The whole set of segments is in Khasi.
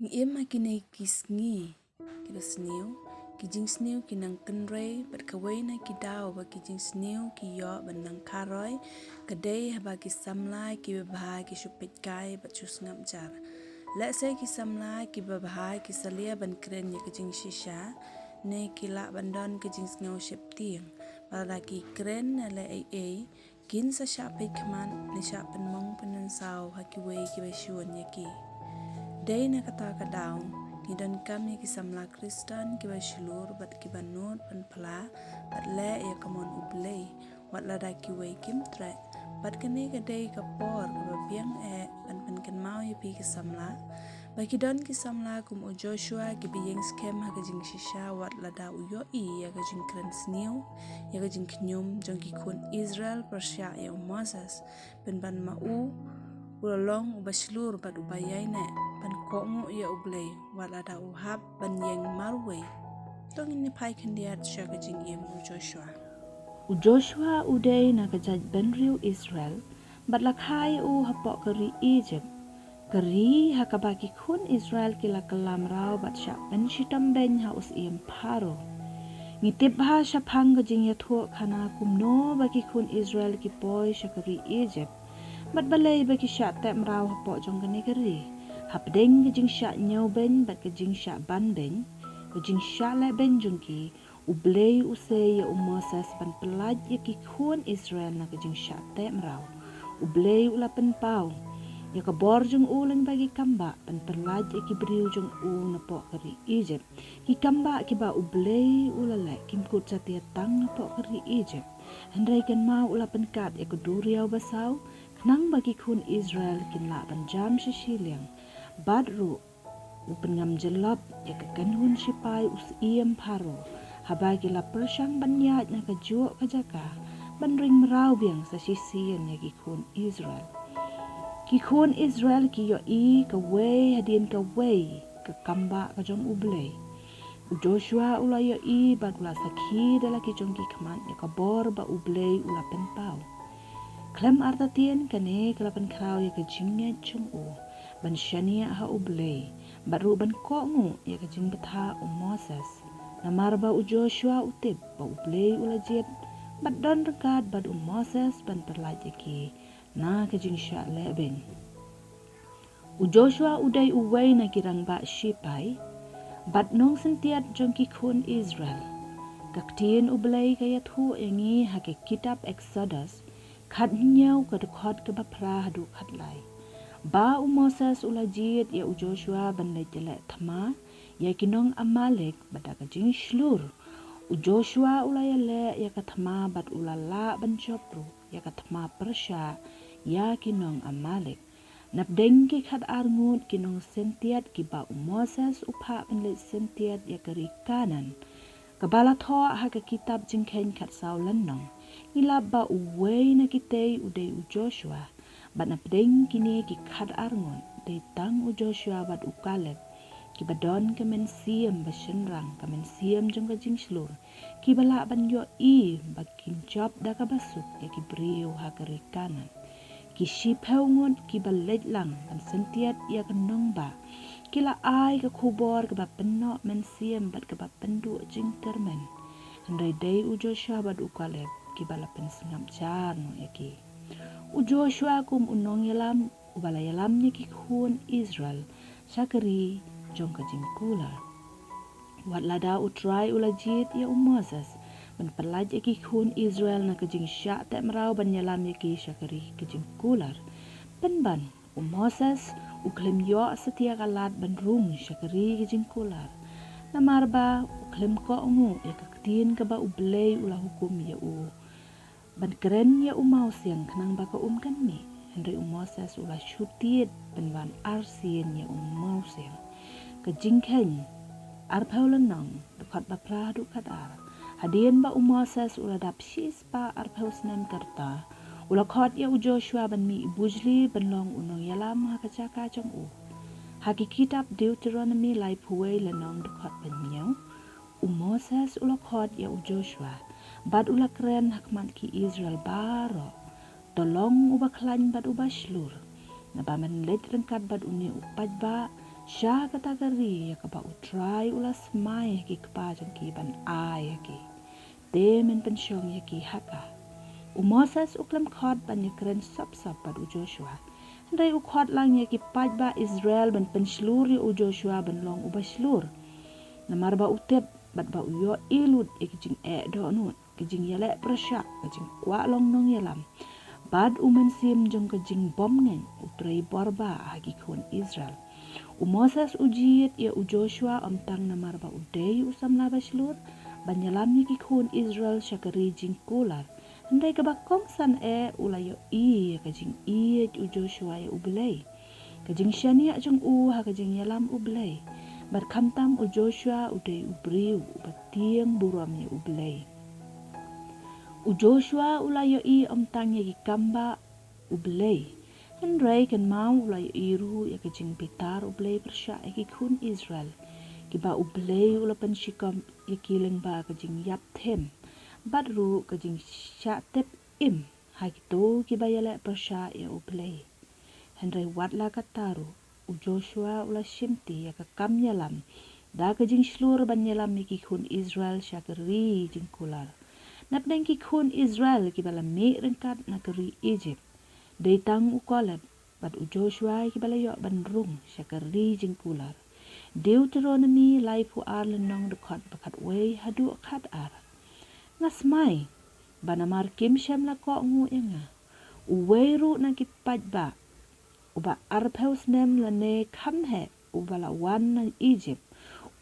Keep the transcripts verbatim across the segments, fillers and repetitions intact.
Ngi im ha kine ki sngi ki ba sniew, ki jingsniew ki nang kynrei, bad kawei na ki daw ba ki jingsniew ki ïoh ban nang kharoi ka dei haba ki samla ki babha ki shu peit kai bad shu sngap jar. Lehse ki samla ki babha ki salia ban kren ïa ka jingshisha, ne ki lah ban don ka jingsngew sheptieng. Bad lada ki kren ne leh ei ei, kin sa shah peit khmat ne shah pynmong pynmynsaw ha kiwei ki ba shun ïa ki. Dei na kata ka daw, ngi donkam ïa ki samla Khristan ki ba shlur bad ki ba nud ban phla bad leh ïa ka mon U Blei, wat lada kiwei kim treh. Bad kane ka dei ka por ka ba biang eh ban pynkynmaw ïa phi ki samla, ba ki don ki samla kum u Joshua ki ba ïeng skhem ha ka jingshisha wat lada u ïohi ïa ka jingkren sniew, ïa ka jingkhñium jong ki khun Israel pyrshah ïa u Moses, pynban ma u u la long u ba shlur bad u ba ïaineh ban kohnguh ïa U Blei wat lada u hap ban ïeng marwei. To ngin ïa phai khyndiat sha ka jingim u Joshua. U Joshua u dei na ka jaitbynriew Israel, bad la kha ïa u hapoh ka ri Egypt, ka ri ha kaba ki khun Israel ki la kylla mraw bad shah pynshitom beiñ ha u syiem Pharaoh. Ngi tip bha shaphang ka jingïathuhkhana kumno ba ki khun Israel ki poi sha ka ri Egypt, bad balei ba ki shah teh mraw hapoh jong kane ka ri. Hapdeng ka jingshah ñiew beiñ bad ka jingshah ban beiñ, ka jingshah leh beiñ jong ki, U Blei u sei ïa u Moses ban pyllait ïa ki khun Israel na ka jingshah teh mraw. U Blei u la pynpaw ïa ka bor jong u lyngba ki kambah ban pyllait ïa ki briew jong u napoh ka ri Egypt. Ki kambah ki ba U Blei u la leh kim kut satia tang napoh ka ri Egypt. Hynrei kynmaw u la pynkat ïa ka duriaw basaw, khnang ba ki khun Israel kin lah ban jam sha shiliang. Bad ruh u pynngam jyllop ïa ka kynhun shipai u syiem Pharaoh, haba ki la pyrshang ban ïaid na kajuh ka jaka ban ring mraw biang sa shisien ïa ki khun Israel. Ki khun Israel ki ïohi kawei hadien kawei ka kambah ka jong U Blei. U Joshua u la ïohi bad u la sakhi da la ki jong ki khmat ïa ka bor ba U Blei u la pynpaw. Khlem artatien kane ka la pynkhraw ïa ka jingngeit jong u ban shaniah ha U Blei, bad ruh ban kohnguh ïa ka jingbthah u Moses. Namar ba u Joshua u tip ba U Blei u la jied bad don ryngkat bad u Moses ban pyllait ïa ki na ka jingshah leh beiñ. U Joshua u dei uwei na ki rangbah shipai bad nongsyntiat jong ki khun Israel. Ka ktien U Blei ka ïathuh ïa ngi ha ka kitab Exodus khathynñiew, ka dkhot kaba phra haduh khatlai, ba u Moses u la jied ïa u Joshua ban leit ïaleh thma ïa ki nong Amalek bad da ka jingshlur u Joshua u la ïaleh ïa ka thma bad u la lah ban jop ruh ïa ka thma pyrshah ïa ki nong Amalek. Napdeng ki khatar ngut ki nongsyntiat kiba u Moses u phah ban leit syntiat ïa ka ri Kanaan, kaba la thoh ha ka kitab Jingkheiñ khatsaw lynnong, ngi lap ba uwei na kitei u dei u Joshua. Bad napdeng kine ki khatar ngut, dei tang u Joshua bad u Kaleb kiba don ka mynsiem ba shynrang, ka mynsiem jong ka jingshlur, kiba lah ban ïohi ba kin jop da kaba suk ïa ki briew ha ka ri Kanaan. Ki shiphew ngut kiba leit lang ban syntiat ïa ka nongbah, ki la ai ka khubor kaba pynnoh mynsiem bad kaba pynduh jingkyrmen. Hynrei dei u Joshua bad u Kaleb kiba la pynsngap jar noh ïa ki. U Joshua kum u nongïalam uba la ïalam ïa ki khun Israel sha ka ri jong ka jingkular. Wat lada U Trai u la jied ïa u Moses ban pyllait ïa ki khun Israel na ka jingshah teh mraw ban ïalam ïa ki sha ka ri ka jingkular, pynban u Moses u khlem ïoh satia ka lad ban rung sha ka ri ka jingkular. Namar ba u khlem kohnguh ïa ka ktien kaba U Blei u la hukum ïa u ban kren ïa u mawsiang khnang ba ka um kan mih. Hynrei u Moses u la shu tied pynban arsien ïa u mawsiang. Ka Jingkheiñ arphew lynnong, dkhot ba phra haduh khatar. Hadien ba u Moses u la dap shispah arphew snem ka rta, u la khot ïa u Joshua ban mih i bujli ban long u nongïalam ha ka jaka jong u. Ha ki kitab Deuteronomi laiphew wei lynnong, dkhot ba hynñiew, u Moses u la khot ïa u Joshua bad u la kren ha khmat ki Israel baroh: To long uba khlaiñ bad uba shlur, naba men leit ryngkat bad une u paidbah sha kata ka ri ïa kaba U Trai u la smai ha ki kpa jong ki ban ai ïa ki. Te men pynshong ïa ki ha ka. U Moses u khlem khot ban ïakren sop sop bad u Joshua. Hynrei u khot lang ïa ki paidbah Israel ban pynshlur ïa u Joshua ban long uba shlur. Namar ba u tip bad ba u ïohi lut ïa ki jingeh dohnud, ki jingïaleh pyrshah, ka jingkwah long nongïalam bad u mynsiem jong ka jingbymngeit u trei bor bah ha ki khun Israel. U Moses u jied ïa u Joshua ym tang namar ba u dei u samla ba shlur ban ïalam ïa ki khun Israel sha ka ri jingkular. Hynrei kaba kongsan eh u la ïohi ïa ka jingïeit u Joshua ïa U Blei, ka jingshaniah jong u ha ka jingïalam U Blei. Bad khamtam u Joshua u dei u briew uba tieng burom ïa U Blei. U Joshua u la ïohi ym tang ïa ki kam ba U Blei, hynrei kynmaw u la ïohi ruh ïa ka jingbitar U Blei pyrshah ïa ki khun Israel, kiba U Blei u la pynshikom ïa ki lyngba ka jingïap them bad ruh ka jingshah tep im ha kito kiba ïaleh pyrshah ïa U Blei. Hynrei wat la katta ruh, u Joshua u la shimti ïa ka kam ïalam da ka jingshlur ban ïalam ïa ki khun Israel sha ka ri jingkular. Napdeng ki khun Israel kiba la mih ryngkat na ka ri Egypt, dei tang u Kaleb bad u Joshua kiba la ïoh ban rung sha ka ri jingkular. Deuteronomi laiphew ar lynnong, dkhot ba khatwei haduh khatar. Nga smai ba namar kim shym la kohnguh ïa nga, uwei ruh na ki paidbah uba arphew snem lane kham heh uba la wan na Egypt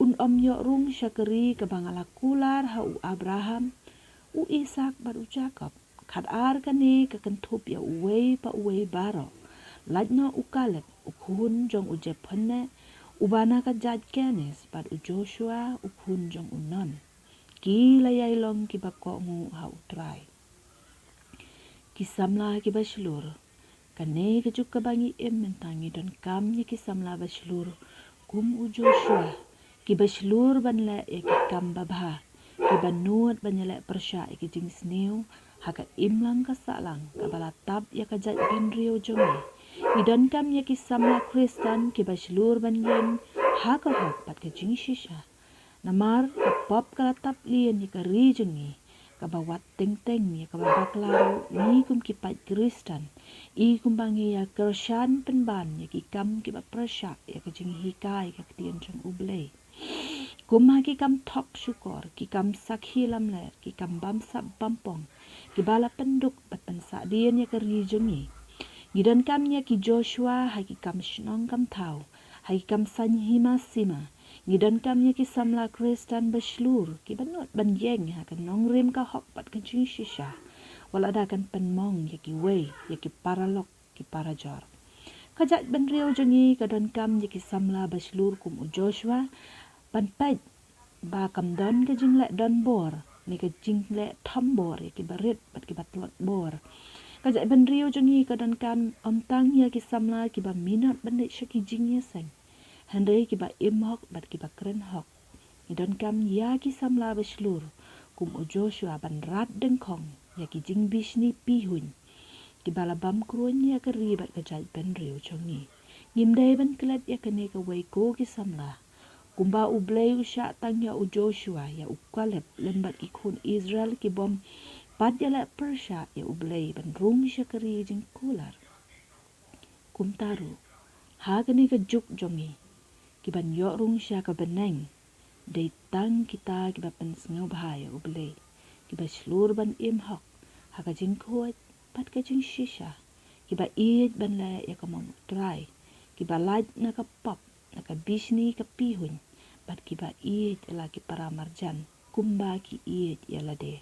un ym ïoh rung sha ka ri kaba nga la kular ha u Abraham, u Isak bad u Jakob. Khatar, kane ka kynthup ïa uwei pa uwei baroh, lait noh u Kaleb u khun jong u Jephunneh uba na ka jaid Kenis bad u Joshua u khun jong u Nun. Ki la ïai long kiba kohnguh ha U Trai. Ki samla kiba shlur. Kane ka juk kaba ngi im mynta ngi donkam ïa ki samla ba shlur kum u Joshua, kiba shlur ban leh ïa ki kam babha, kiba nud ban ïaleh pyrshah ïa ki jingsniew ha ka imlang ka sahlang kaba la tap ïa ka jaitbynriew jong ngi. Ngi donkam ïa ki samla Khristan kiba shlur ban ïeng ha ka hok bad ka jingshisha. Namar ka pop ka la tap lien ïa ka ri jong ngi, kaba wad teng teng ïa kaba bakla ruh. Ngi kum ki paid Khristan, i kumba ngi ïa kyrshan pynban ïa ki kam kiba pyrshah ïa ka jinghikai ka ktien jong U Blei, kum ha ki kam thok shukor, ki kam sakhi lamler, ki kam bamsap bampong, kiba la pynduk bad pynsahdien ïa ka ri jong ngi. Ngi donkam ïa ki Joshua ha ki kam shnong kam thaw, ha ki kam saiñ hima sima. Ngi donkam ïa ki samla Khristan ba shlur, kiba nud ban ïeng ha ka nongrim ka hok bad ka jingshisha, wat lada kan pynmong ïa kiwei, ïa ki paralok, ki parajor. Ka jaitbynriew jong ngi ka donkam ïa ki samla ba shlur kum u Joshua, ban peit ba kam don ka jingleh donbor ne ka jingleh thombor ïa kiba rit bad kiba tlot bor. Ka jaitbynriew jong ngi ka donkam ym tang ïa ki samla kiba minot ban leit sha ki jingïaseng, hynrei kiba im hok bad kiba kren hok. Ngi donkam ïa ki samla ba shlur kum u Joshua ban rat dyngkhong ïa ki jingbishni pihuiñ kiba la bam kruiñ ïa ka ri bad ka jaitbynriew jong ngi. Ngim dei ban klet ïa kane kawei ko ki samla. Kumba U Blei u shah tang ïa u Joshua, ïa u Kaleb lem bad ki khun Israel ki bym pat ïaleh pyrshah ïa U Blei ban rung sha ka ri jingkular. Kumta ruh, ha kane ka juk jong ngi, ki ban ïoh rung sha ka bneng dei tang kita kiba pynsngewbha ïa U Blei, kiba shlur ban im hok ha ka jingkhuid bad ka jingshisha, kiba ïeit ban leh ïa ka mon U Trai, kiba lait na ka pop, na ka bishni ka pihuiñ, bad kiba ïeit ïa la ki para marjan kumba ki ïeit ïa lade.